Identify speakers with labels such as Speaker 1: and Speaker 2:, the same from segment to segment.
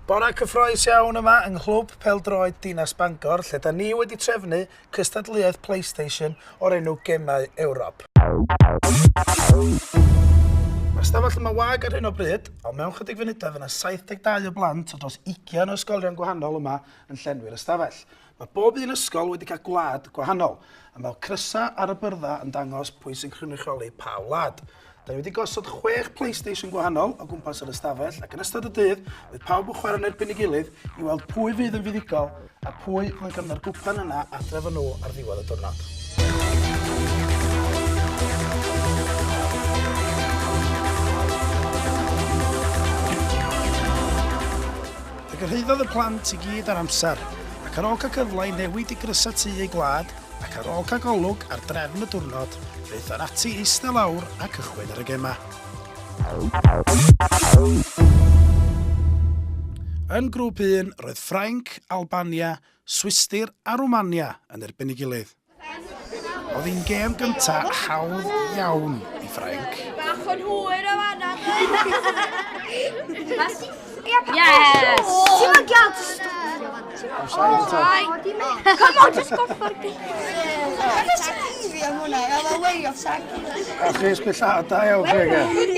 Speaker 1: Bore cyffroes iawn yma yng Nghlwb Pêl-droed Dinas Bangor lle 'da ni wedi trefnu cystadleuaeth PlayStation o'r enw Gemau Ewrop. Mae'r stafell yma wag ar hyn o bryd, ond mewn chydig funudau fydd yna 72 o blant o dros 20 o ysgolion gwahanol yma yn llenwi'r ystafell. Mae bob un ysgol wedi cael gwlad gwahanol, a mae crysau ar y byrddau yn dangos pwy sy'n cynrychioli pa wlad. Da ni wedi gosod chwech PlayStation gwahanol o gwmpas yr ystafell ac yn ystod y dydd bydd pawb yn chwarae yn erbyn ei gilydd i weld pwy fydd yn fuddugol a pwy fydd yn cymryd gwpan yna adref yn nhw ar ddiwedd y diwrnod. Fe gyrhaeddodd y plant i gyd ar amser, ac ar ôl cael cyfle i newid i grysau tu eu gwlad, ac ar ôl cael golwg ar drefn y diwrnod, fe aethon ati i eistedd lawr a cychwyn ar y gemau. Yn Grŵp 1, roedd Ffrainc, Albania, Swistir a Rwmania yn erbyn ei gilydd. Oedd hi'n gêm gynta hawdd iawn i Ffrainc.
Speaker 2: Bach yn hwyr o fanna.
Speaker 3: Yes!
Speaker 2: Ti'n mynd gael dy stopio fanna. Come on, just go for it.
Speaker 4: Nes i fi am hwnna, oedd o way off sac.
Speaker 1: A chi ysgwyl llaw, da iawn chi,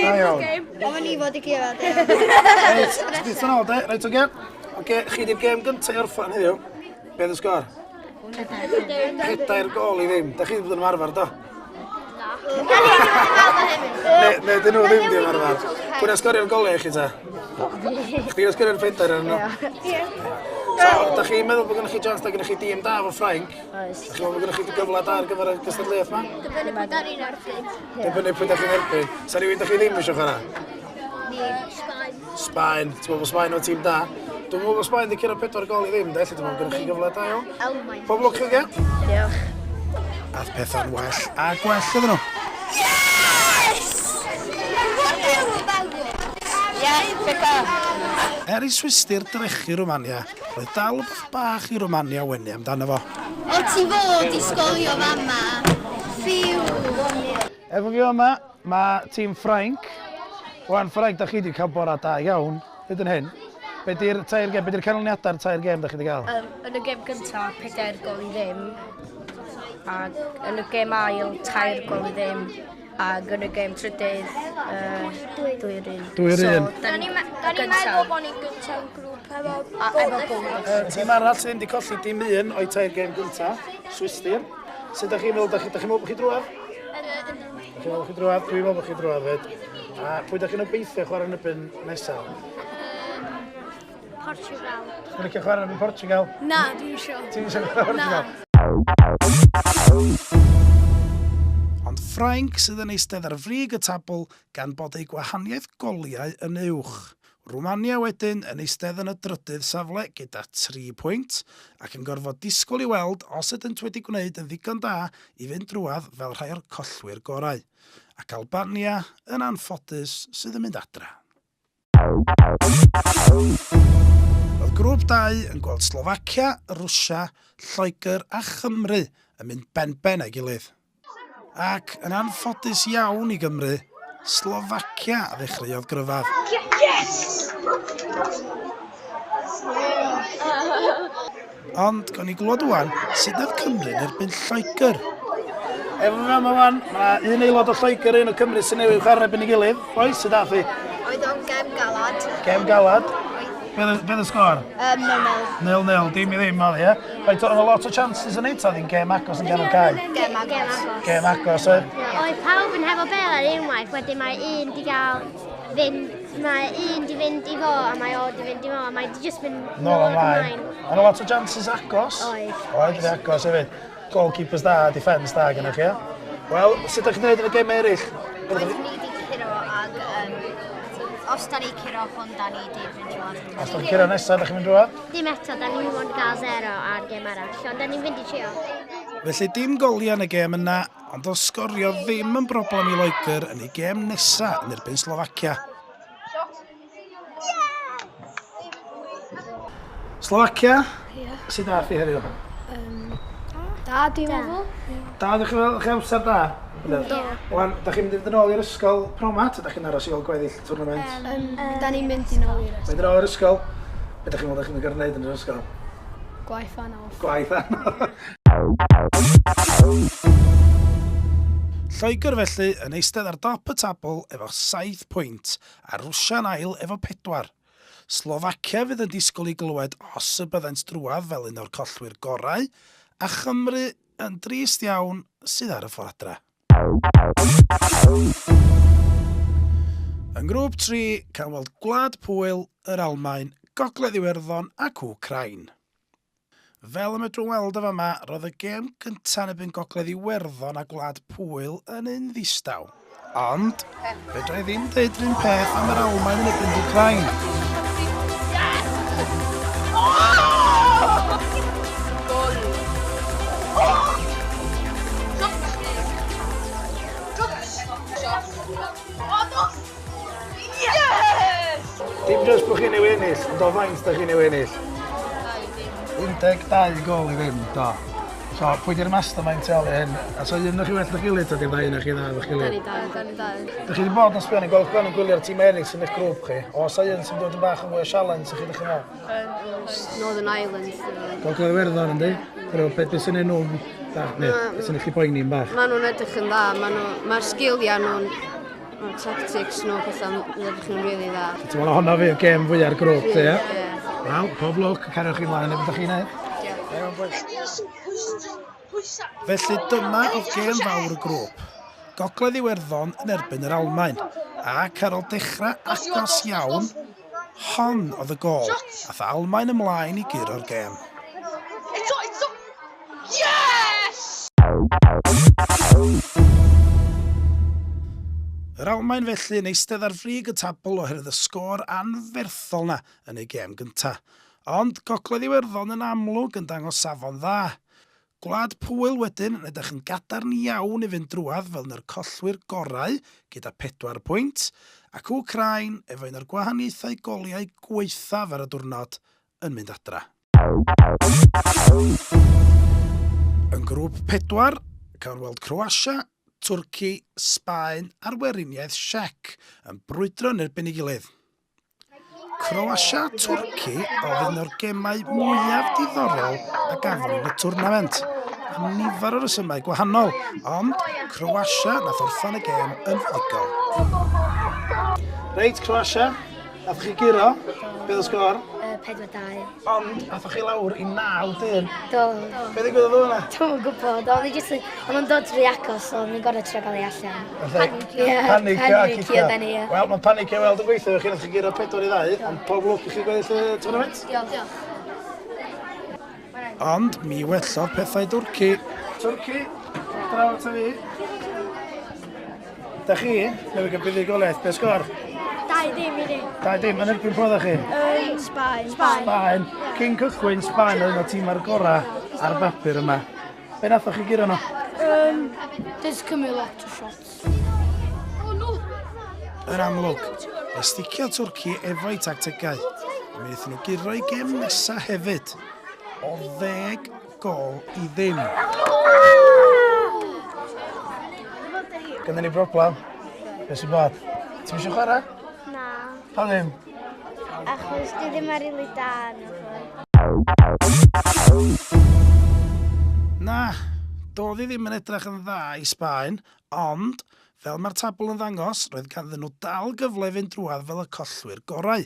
Speaker 1: da iawn.
Speaker 4: Oedd ni fod i gyrraedd.
Speaker 1: Reit, sbith yn ôl de, reit oce. Oce, chi di'r gêm gynta i orffan heddiw. Be oedd y sgôr? Pedair gol i ddim. Da chi wedi bod yn ymarfer, do?
Speaker 2: Na.
Speaker 1: Ne, ne, dyn nhw ddim wedi ymarfer. Pwy na sgorio'r goliau i chi ta? Chdi na sgorio'r pedair yn nhw?
Speaker 2: Ie.
Speaker 1: So, da chi'n meddwl bod gennych chi chance, da gennych chi dîm da efo Ffrainc?
Speaker 3: Oes.
Speaker 1: Da chi'n meddwl bod gennych chi gyfle da ar gyfer y gystadleuaeth ma?
Speaker 2: Dibynnu pwy da ni'n erbyn.
Speaker 1: Dibynnu pwy da chi'n erbyn. Sa rhywun da chi ddim eisiau chwarae?
Speaker 2: Sbaen.
Speaker 1: Sbaen. Ti'n meddwl bod Sbaen o'n tîm da? Dwi'n meddwl bod Sbaen wedi curo 4 gol i ddim, de, lle dwi'n meddwl bod gennych chi gyfle da iawn.
Speaker 2: Almaen.
Speaker 1: Pob lwc chi,
Speaker 3: Diolch.
Speaker 1: Ath pethau'n well a gwell iddyn nhw.
Speaker 2: Yes!
Speaker 1: Er i Swistir drechu Rwmania, roedd dal rhywbeth bach i Rwmania wenu amdano fo.
Speaker 4: O ti fod i sgorio fama. Ffiw.
Speaker 1: Efo fi yma, mae tîm Ffrainc. Wan, Ffrainc, da chi wedi cael bore da iawn, hyd yn hyn. Be di'r tair gem, be di'r canlyniadau'r tair gem da chi wedi cael?
Speaker 3: Um, yn y gem gyntaf, 4 gol i ddim. Ac yn y gem ail, 3 gol i ddim. Ac yn y gem trydydd, uh, 2-1.
Speaker 1: 2-1.
Speaker 3: So,
Speaker 2: Da ni'n meddwl bod ni'n gyntaf yn grŵp efo
Speaker 3: efo gol.
Speaker 1: Tîm arall sydd ddim wedi colli dim un o'i tair gem gyntaf, Swistir. Sut da chi'n meddwl, da chi'n meddwl bod chi drwad? Da chi'n meddwl bod chi drwad? Dwi'n meddwl bod chi drwad fyd. A pwy da chi'n obeithio chwarae yn erbyn nesaf?
Speaker 2: Portugal.
Speaker 1: Ti'n licio chwarae yn erbyn Portugal?
Speaker 2: Na, dwi'n isio.
Speaker 1: Ti'n isio chwarae Portugal? Ond Ffrainc sydd yn eistedd ar frig y tabl gan bod eu gwahaniaeth goliau yn uwch. Rwmania wedyn yn eistedd yn y drydydd safle gyda tri pwynt ac yn gorfod disgwyl i weld os ydynt wedi gwneud yn ddigon da i fynd drwadd fel rhai o'r collwyr gorau. Ac Albania, yn anffodus, sydd yn mynd adra. Roedd Grŵp 2 yn gweld Slofacia, Rwsia, Lloegr a Chymru yn mynd benben â'i gilydd. Ac yn anffodus iawn i Gymru, Slofacia a ddechreuodd gryfaf.
Speaker 2: Yes!
Speaker 1: Ond gawn ni glwad ŵan sut nath Cymru yn erbyn Lloegr. Efo fi yma wan, mae un aelod o Lloegr, un o Cymru sy'n newydd chwarae yn erbyn ei gilydd. Oes, sut dath hi?
Speaker 4: Oedd o'n gem galad.
Speaker 1: Gem galad. Beth oedd y sgôr?
Speaker 4: Um, 0-0.
Speaker 1: 0-0, dim i ddim oedd, ie? Faint oedd lot o chances yn ei, ta oedd hi'n gem agos yn ganol cae?
Speaker 4: Gem agos.
Speaker 1: Gem agos, oedd?
Speaker 5: Oedd pawb yn hefo bel ar unwaith, wedyn mae un di gael fynd, mae un di fynd i fo a mae o di fynd i fo, a mae di just mynd
Speaker 1: nôl ymlaen. Oedd lot o chances agos?
Speaker 5: Oedd.
Speaker 1: Oedd, di agos hefyd. Goalkeepers da, defence da gynnwch chi, ie? Wel, sut ydych chi'n gwneud yn y gemau eraill?
Speaker 4: Oedd ni di curo ag um, os da ni curo hwn, da ni di fynd drwodd.
Speaker 1: Os da ni'n curo nesaf, da chi'n mynd drwodd?
Speaker 5: Dim eto, da ni'n mynd gael zero ar gem arall, ond da ni'n mynd i trio.
Speaker 1: Felly dim goliau yn y gêm yna, ond oedd sgorio ddim yn broblem i Loegr yn ei gêm nesa yn erbyn Slofacia. Slofacia,
Speaker 2: Ie.
Speaker 1: sut ath hi heddiw?
Speaker 2: Da, dwi'n meddwl.
Speaker 1: Da, ydych chi'n meddwl, chi amser da?
Speaker 2: Do.
Speaker 1: Wan, da chi'n mynd i fynd yn ôl i'r ysgol pnawn 'ma, ta da chi'n aros i weld gweddill y tournament?
Speaker 2: Um, da ni'n mynd i nôl i'r
Speaker 1: Mynd yn ôl i'r ysgol. Be da chi'n meddwl da chi'n gorfod wneud yn yr ysgol?
Speaker 2: Gwaith anodd.
Speaker 1: Gwaith anodd. Lloegr felly yn eistedd ar dop y tabl efo 7 pwynt a Rwsia'n ail efo 4. Slofacia fydd yn disgwyl i glywed os y byddent drwadd fel un o'r collwyr gorau, a Chymru, yn drist iawn, sydd ar y ffordd adra. Yng ngrŵp 3, cawn weld Gwlad Pwyl, yr Almaen, Gogledd Iwerddon ac Wcráin. Fel y medrwn weld yn fama, roedd y gêm gyntaf yn erbyn Gogledd Iwerddon a Gwlad Pwyl yn un ddistaw. Ond, fedra i ddim deud yr un peth am yr Almaen yn erbyn Wcráin. Dim jyst bod chi'n newydd ennill, ond o faint da chi'n newydd ennill? 12 gol i ddim, do. So, pwy di'r mastermind tu ôl i hyn? A so un o'ch chi well na'ch gilydd, ta di'r ddau un o'ch chi dda efo'ch gilydd?
Speaker 2: Da ni dau. Da ni dau.
Speaker 1: Da chi wedi bod yn sbio arni, gweld yn gwylio'r tîm eraill sy'n eich grŵp chi. Oes 'na un sy'n dod yn bach yn fwy o sialens i chi, ydych chi'n meddwl?
Speaker 3: Northern Ireland.
Speaker 1: Gogledd Iwerddon, yndi? Pero be, be sy'n ei nhw'n bach, neu, be sy'n eich poeni yn bach?
Speaker 3: Maen nhw'n edrych yn dda, mae'r sgiliau nhw'n, mae'r tactics nhw, pethau'n edrych yn rili dda.
Speaker 1: Ti'n meddwl honna fydd gêm fwyaf grŵp, ti, ie?
Speaker 3: Ie.
Speaker 1: Wel, pob lwc, cariwch chi mlaen, beth ydych chi'n neud? Felly dyma oedd gêm fawr y grŵp. Gogledd Iwerddon yn erbyn yr Almaen, ac ar ôl dechrau agos iawn, hon oedd y gôl, ath Almaen ymlaen i guro'r gêm.
Speaker 2: Eto, eto! Yes!
Speaker 1: Yr Almaen felly yn eistedd ar frig y tabl oherwydd y sgôr anferthol na yn ei gêm gyntaf. Ond Gogledd Iwerddon yn amlwg yn dangos safon dda. Gwlad Pwyl wedyn yn edrych yn gadarn iawn i fynd drwadd fel un o'r collwyr gorau gyda 4 pwynt, ac Wcráin efo un o'r gwahaniaethau goliau gwaethaf ar y diwrnod yn mynd adra. Yn grŵp 4, cawn weld Croatia, Twrci, Sbaen a'r Weriniaeth Siec yn brwydro yn erbyn ei gilydd. Croatia Twrci oedd un o'r gemau mwyaf diddorol a gafon yn y twrnament, am nifer o resymau gwahanol, ond Croatia nath orffan y gêm yn fuddugol. Reit, Croatia, nath chi guro, beth y sgôr?
Speaker 5: 4-2.
Speaker 1: Ond, athoch chi lawr i 9 dyn.
Speaker 5: Do.
Speaker 1: Be ddigwyddodd o hwnna?
Speaker 5: Dwi'm yn gwybod, oedd hi jyst yn... Oedd o'n dod rhy agos, so o'n i'n gorfod trio gael ei allan.
Speaker 1: Panicio.
Speaker 5: Ie,
Speaker 1: Panicio a
Speaker 5: panicio
Speaker 1: cicio.
Speaker 5: oedden ni, ie.
Speaker 1: Wel, mae panicio i weld yn gweithio efo chi, nath chi guro 4 i 2, ond pob lwc i chi gweddill y tournament.
Speaker 5: Diolch.
Speaker 1: Ond mi wellodd pethau Twrci. Twrci, draw at fi. Da chi, newydd gael buddugoliaeth, be sgôr?
Speaker 2: 2-0 i ni.
Speaker 1: 2-0, yn erbyn pwy oeddech chi?
Speaker 2: Sbaen. Sbaen.
Speaker 1: Sbaen. Cyn cychwyn, Sbaen oedd un o'r tîmau'r gorau ar bapur yma. Be nathoch chi guro nhw?
Speaker 2: Just cymryd lot o shots.
Speaker 1: Yn amlwg, fe sticio Twrci efo'i tactegau. A mi wnaethon nhw guro i gêm nesa hefyd. O 10 gôl i ddim. Gynnu ni broblem. Be sy'n bod? Ti'n eisiau chwarae?
Speaker 5: Na,
Speaker 1: Pa ddim?
Speaker 5: achos dwi ddim ar rili da yn y fo.
Speaker 1: Na, doedd hi ddim yn edrych yn dda i Sbaen, ond, fel mae'r tabl yn ddangos, roedd ganddyn nhw dal gyfle i fynd drwadd fel y collwyr gorau.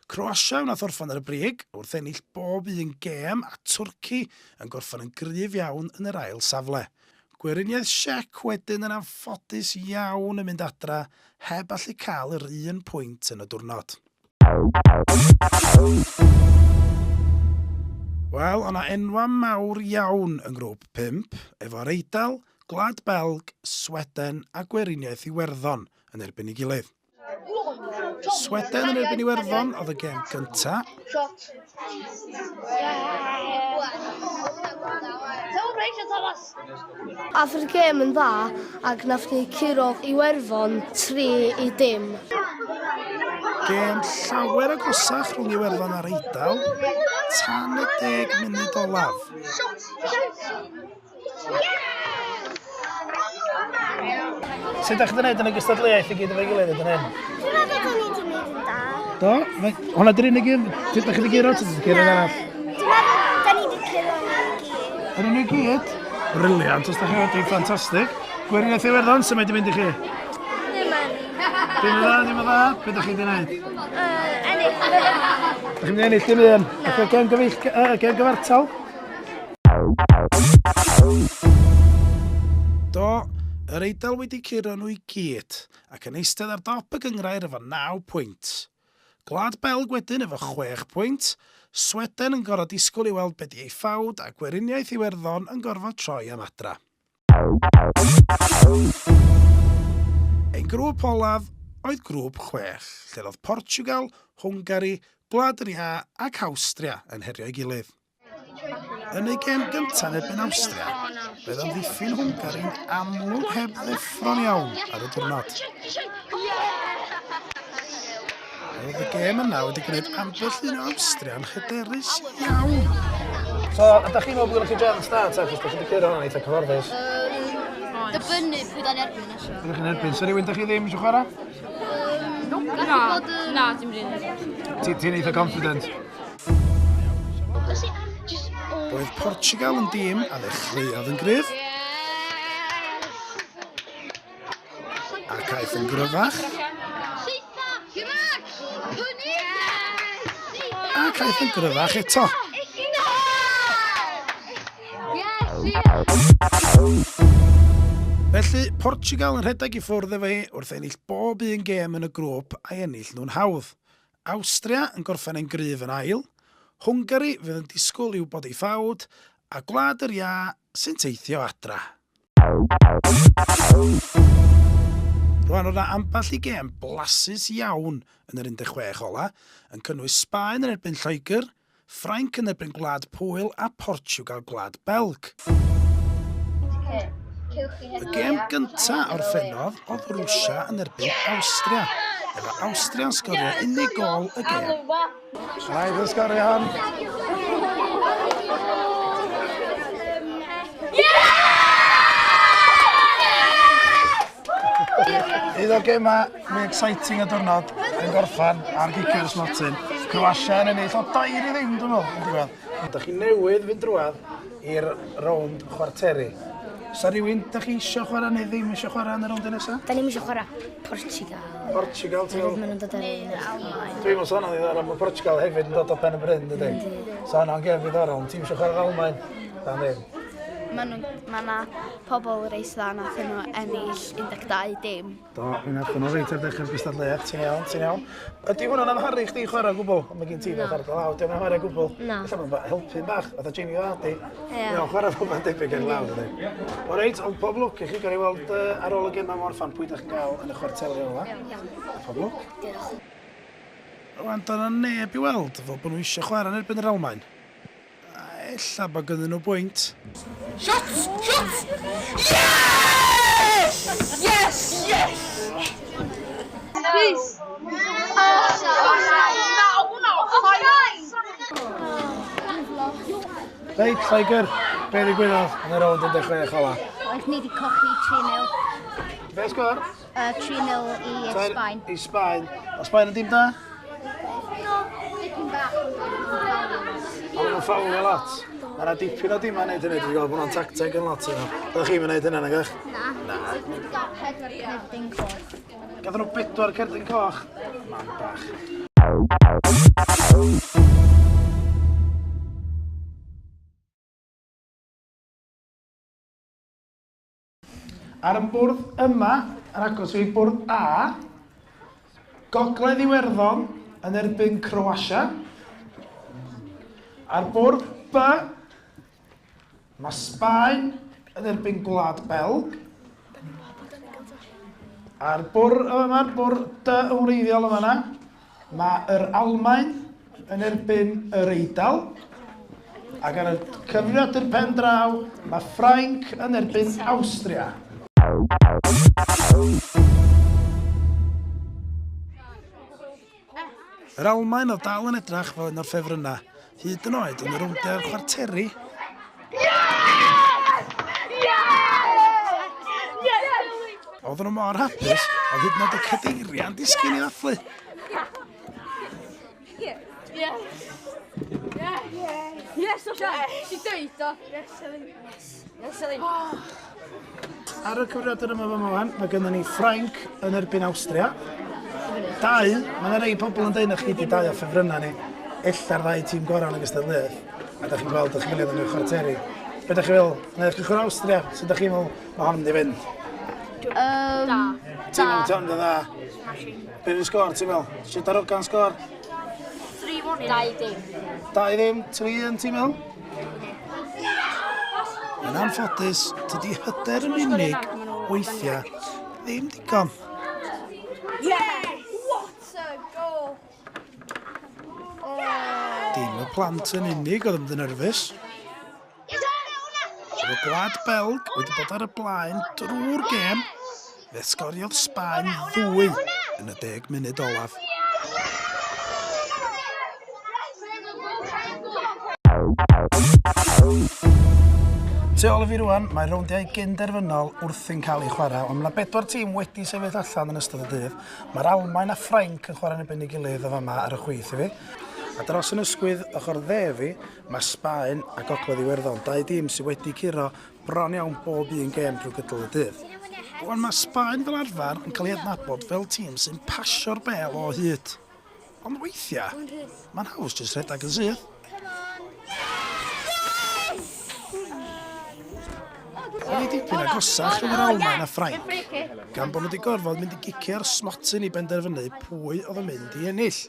Speaker 1: Croatia wnaeth orffan ar y brig, wrth ennill bob un gêm, a Twrci yn gorffan yn gryf iawn yn yr ail safle. Gweriniaeth Siec wedyn yn anffodus iawn yn mynd adra heb allu cael yr un pwynt yn y diwrnod. Wel, o'na enwa mawr iawn yng ngrŵp 5, efo'r Eidal, Gwlad Belg, Sweden a Gweriniaeth Iwerddon yn erbyn ei gilydd. Sweden yn erbyn Iwerddon oedd y gêm gynta.
Speaker 2: Ath yr gêm yn dda ac nath ni curo Iwerddon 3-0.
Speaker 1: Gêm llawer agosach rhwng Iwerddon a'r Eidal tan y 10 munud olaf. Sut ydych chi'n gwneud yn y gystadleuaeth i gyd efo'i gilydd ydyn hyn?
Speaker 5: Dwi'n meddwl bod ni wedi gwneud yn da.
Speaker 1: Do? Mae, hwnna di'r unig un? Ti ydych chi wedi guro? Ti wedi curo un arall?
Speaker 5: Dwi'n meddwl, da ni wedi curo nhw i gyd.
Speaker 1: Ydyn nhw i gyd? Briliant, os da chi wedi, ffantastig. Gweriniaeth Iwerddon, sut mae wedi mynd i chi?
Speaker 5: Ddim yn.
Speaker 1: Dim yn dda, ddim yn dda. Be ydych chi wedi gwneud?
Speaker 5: Ennill.
Speaker 1: Ydych chi'n mynd i ennill dim un? Na. Ydych gem gyfeill, gem gyfartal? Do, yr Eidal wedi curo nhw i gyd, ac yn eistedd ar dop y gynghrair efo 9 pwynt. Gwlad Belg wedyn efo 6 pwynt, Sweden yn gorfod disgwyl i weld be di ei ffawd a Gweriniaeth Iwerddon yn gorfod troi am adra. Ein grŵp olaf oedd grŵp 6, lle roedd Portiwgal, Hwngari, Gwlad yr Iâ ac Awstria yn herio'i gilydd. Yn ei gêm gyntaf yn erbyn Awstria, roedd amddiffyn Hwngari'n amlwg heb ddeffro'n iawn ar y diwrnod. Roedd y gêm yna wedi gwneud ambell un o Awstria'n hyderus iawn. So, ydych chi'n meddwl bod gennych chi jans da, ta, achos ydych chi wedi curo hwnna'n eitha cyfforddus?
Speaker 4: Dibynnu pwy da'n erbyn nesa.
Speaker 1: Ydych chi'n erbyn? So rhywun ydych chi ddim eisiau chwarae?
Speaker 4: Na,
Speaker 3: na, dim rili.
Speaker 1: Ti'n eitha confident? Roedd Portugal yn dîm a ddechreuodd yn gryf ac aeth yn gryfach ac aeth yn gryfach eto. Felly, Portugal yn rhedeg i ffwrdd efo hi wrth ennill bob un gêm yn y grŵp a'i ennill nhw'n hawdd. Awstria yn gorffen yn gryf yn ail, Hwngari fydd yn disgwyl i'w bod ei ffawd, a Gwlad yr Iâ sy'n teithio adra. Rwan, roedd 'na ambell i gêm blasus iawn yn yr 16 ola, yn cynnwys Sbaen yn erbyn Lloegr, Ffrainc yn erbyn Gwlad Pwyl a Portiwgal Gwlad Belg. Y gêm gynta orffennodd oedd Rwsia yn erbyn Awstria, efo Awstria'n sgorio unig gôl y gêm. Rhaid yn sgorio hon. Un o'r gemau mwy exciting y diwrnod yn gorffan ar gicio'r smotyn. Croatia yn ennill o dair i ddim, dwi'n meddwl, yn diwedd. Dych chi newydd fynd drwadd i'r rownd chwarteri. Sa rhywun, dych chi eisiau chwarae neu ddim eisiau chwarae yn y rownd nesaf?
Speaker 3: Da ni'n eisiau chwarae Portugal.
Speaker 1: Portugal, ti'n meddwl?
Speaker 3: Maen nhw'n dod ar un.
Speaker 1: Dwi'n meddwl sa hwnna'n ddiddorol, mae Portugal hefyd yn dod o Ben y Bryn, dydy? Sa hwnna'n gêm ddiddorol, ond ti'n eisiau chwarae'r Almaen? Da ddim.
Speaker 6: Mae yna pobl reit dda nath nhw ennill 12 dim.
Speaker 1: Do, mi nath nhw reit ar ddechrau'r gystadleuaeth, ti'n iawn, ti'n iawn. Ydy hwnna'n amharu chdi chwarae o gwbl? Mae gen ti fath ardal law, dio'm yn amharu o gwbl.
Speaker 5: Na.
Speaker 1: Ella bod o'n helpu'n bach, fatha Jamie Vardy.
Speaker 5: Ie.
Speaker 1: Mae o'n chwarae rhywbeth debyg ar lawr, ydy. O reit, ond pob lwc i chi, gawn ni weld uh, ar ôl y gemau mor ffan pwy ydych chi'n gael yn y chwarteri ola.
Speaker 5: Iawn.
Speaker 1: Pob lwc.
Speaker 5: Diolch.
Speaker 1: Rwan, doedd 'na neb i weld fel bod nhw eisiau chwarae yn erbyn yr Almaen. A ella bod gynnyn nhw bwynt.
Speaker 7: Shots! Shots! Yes! Yes! Yes! Please!
Speaker 1: Reit, Lloegr, be ddigwyddodd yn y rownd 16 ola?
Speaker 4: Oedd ni wedi colli 3-0.
Speaker 1: Be sgôr?
Speaker 4: 3-0 i Sbaen.
Speaker 1: I Sbaen. O Sbaen yn dim da?
Speaker 4: Do, dipyn bach.
Speaker 1: Ond maen nhw'n ffawlio lot. Mae yna dipyn o dimau'n neud hynny, dwi'n gweld bod hwnna'n tacteg yn lot yno. Ydych chi'n mynd hynna, nag ydych?
Speaker 4: Na. Na. Ni wedi cael pedwar cerdyn coch.
Speaker 1: Gathon nhw bedwar cerdyn coch? Mam bach. Ar y bwrdd yma, yn agos i bwrdd A, Gogledd Iwerddon yn erbyn Croatia. Ar bwrdd B, mae Sbaen yn erbyn Gwlad Belg. Ar bwrdd yma, bwrdd D yn wreiddiol yma na, Mae yr Almaen yn erbyn yr Eidal, ac ar y cyfrifiadur pen draw, mae Ffrainc yn erbyn Awstria. Yr Almaen oedd dal yn edrach fel un o'r ffefrynnau, hyd yn oed yn y rowndiau'r chwarteri. Oedden nhw mor hapus, oedd hyd yn oed y cadeiriau'n disgyn i ddathlu.
Speaker 7: Yes! Yes! Yes, Osian! Si dweud o! Yes, Elin. Yes, Elin.
Speaker 1: Ar y cyfrifiadur yma fama wan, mae gennym ni Ffrainc yn erbyn Awstria. Dau, mae yna rei pobl yn dweud na chdi di dau o ffefrynnau ni. Ella'r ddau tîm gorau yn y gystadleuaeth. A da chi'n gweld eich gilydd yn y chwarteri. Be da chi'n feddwl? Na chi chwarae Awstria? Sut da chi'n meddwl mae hon yn mynd i fynd?
Speaker 6: Da.
Speaker 1: Ti'n meddwl ti'n mynd yn dda? Be fydd sgôr, ti'n meddwl? Sut darogan sgôr?
Speaker 4: 3-1. 2-0.
Speaker 1: 2-0, 3-1, ti'n meddwl? Yn anffodus, tydi hyder yn unig weithiau ddim digon.
Speaker 7: Yes! What a goal!
Speaker 1: Dim y plant yn unig oedd yn mynd yn nerfus. Efo Gwlad Belg wedi bod ar y blaen drwy'r gêm, fe sgoriodd Sbaen ddwy yn y 10 munud olaf. Tu ôl i fi rwan, mae rowndiau gyn-derfynol wrthi'n cael eu chwarae, ond mae yna bedwar tîm wedi sefyll allan yn ystod y dydd. Mae'r Almaen a Ffrainc yn chwarae yn erbyn ei gilydd yn fama ar y chwith i fi. A dros yn ysgwydd ochr dde fi, mae Sbaen a Gogledd Iwerddon, dau dîm sydd wedi curo bron iawn bob un gêm drwy gydol y dydd. Rwan mae Sbaen fel arfer yn cael ei adnabod fel tîm sy'n pasio'r bêl o hyd. Ond weithiau, mae'n haws jyst rhedeg yn syth. Oedd hi dipyn agosach rhwng yr Almaen a Ffrainc, gan bod nhw wedi gorfod mynd i gicio'r smotyn i benderfynu pwy oedd yn mynd i ennill.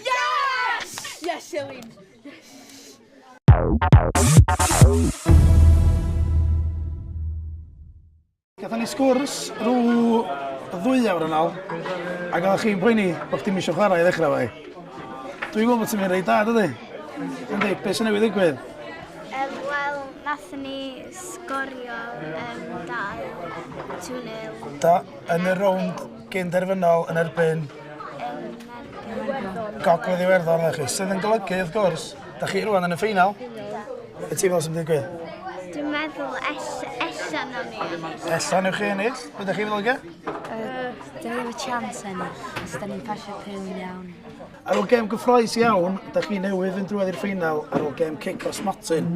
Speaker 7: Yes! Yes, Elin! Yes!
Speaker 1: Gathon ni sgwrs rhyw ddwy awr yn ôl, ac oeddech chi'n poeni bod chdi'm eisiau chwarae i ddechrau efo hi. Dwi'n gwybod bod ti'n mynd reit da, dydy? Yndi, beth sy'n newydd ddigwydd?
Speaker 5: Wel, nathon ni sgorio 2, 2-0.
Speaker 1: Da, yn y rownd gyn-derfynol yn erbyn Gogledd Iwerddon, oeddech chi, sydd yn golygu, wrth gwrs, da chi rwan yn y ffeinal. Be ti'n meddwl sy'n mynd i ddigwydd?
Speaker 5: Dwi'n meddwl ella nawn ni ennill.
Speaker 1: Ella newch chi ennill? Be ydych chi'n feddwl, Ge?
Speaker 3: Da ni efo chance ennill, os da ni'n pasio pil yn iawn.
Speaker 1: Ar ôl gêm gyffroes iawn, da chi newydd fynd drwodd i'r ffeinal ar ôl gêm cic o'r smotyn.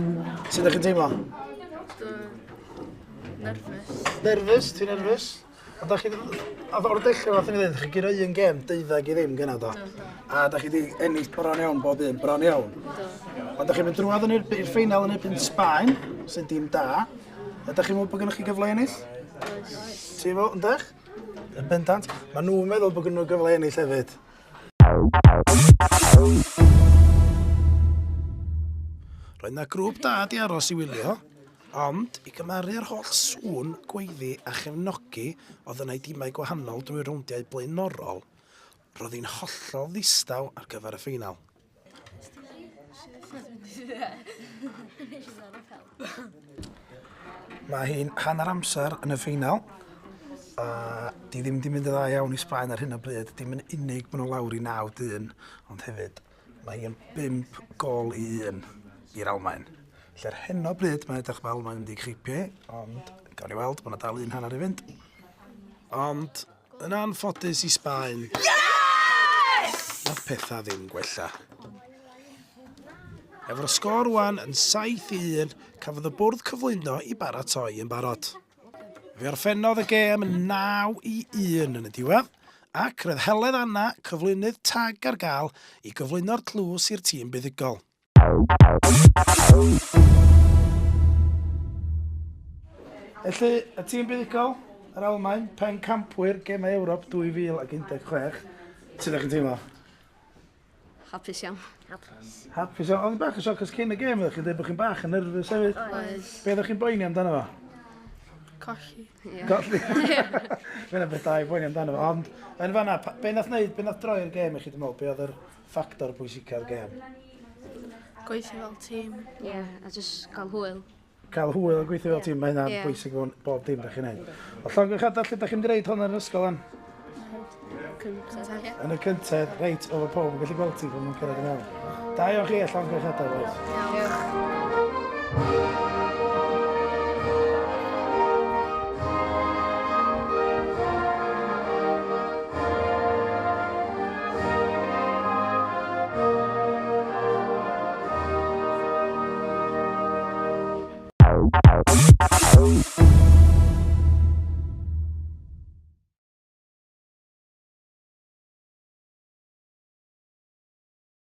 Speaker 1: Sut ydych chi'n teimlo?
Speaker 6: Nervous.
Speaker 1: Nervous? Ti'n nervous? A da chi... A o'r dechrau nath ni ddweud, chi guro un gêm deuddeg i ddim gyna do? A da chi di ennill bron iawn bob un, bron iawn.
Speaker 6: Do.
Speaker 1: Ond da chi'n mynd drwodd yn i'r ffeinal yn erbyn Sbaen, sy'n dîm da. Ydych chi'n meddwl bod gennych chi gyfle i ennill?
Speaker 6: Oes.
Speaker 1: Ti'n meddwl, yndych? Yn bendant. Mae nhw'n meddwl bod gen nhw gyfle i ennill hefyd. Roedd 'na grŵp da 'di aros i wylio, ond i gymharu â'r holl sŵn, gweiddi a chefnogi oedd yna i dimau gwahanol drwy'r rowndiau blaenorol, roedd hi'n hollol ddistaw ar gyfer y ffeinal. Mae hi'n hanner amser yn y ffeinal, a di ddim di mynd yn dda iawn i Sbaen ar hyn o bryd. Dim yn unig maen nhw lawr i 9 dyn, ond hefyd mae hi'n 5 gol i 1 i'r Almaen. Felly ar hyn o bryd mae'n edrych fel Almaen yn mynd i chipio hi, ond gawn ni weld, mae yna dal un hanner i fynd. Ond yn anffodus i Sbaen,
Speaker 7: Yes!
Speaker 1: nath pethau ddim gwella. Efo'r sgôr rwan yn 7 i 1, cafodd y bwrdd cyflwyno i baratoi yn barod. Fe orffennodd y gêm 9 i 1 yn y diwedd, ac roedd Heledd Anna, cyflwynydd tag ar gael i gyflwyno'r tlws i'r tîm buddugol. Felly, y tîm buddugol, yr Almaen, pencampwyr Gemau Ewrop 2016. Sut ydych chi'n teimlo?
Speaker 3: Hapus iawn.
Speaker 1: Hapus iawn. Oedd hi'n bach o sioc, cos cyn y gêm, oeddech chi'n dweud bod chi'n bach yn nervous hefyd.
Speaker 3: Oedd.
Speaker 1: Be oeddech chi'n boeni amdano fo?
Speaker 6: Colli.
Speaker 1: Colli. Mae'n beth da i boeni amdano fo. Ond, yn fanna, be nath wneud, be nath droi'r gêm i chi, dwi'n meddwl, be oedd yr ffactor pwysica'r gêm?
Speaker 6: Gweithio fel tîm.
Speaker 3: Ie, yeah, a just gael hwyl.
Speaker 1: Cael hwyl yn gweithio fel tîm, mae hynna'n bwysig mewn bob dim da chi'n neud. O llongyfarchiadau, lle da chi'n mynd i roid hwn yn yr ysgol an?
Speaker 6: Cyntedd.
Speaker 1: Yn y cyntedd, reit, oedd pawb yn gallu gweld ti pan nhw'n cyrraedd i mewn. Da iawn chi, a llongyfarchiadau, boys.
Speaker 3: Diolch.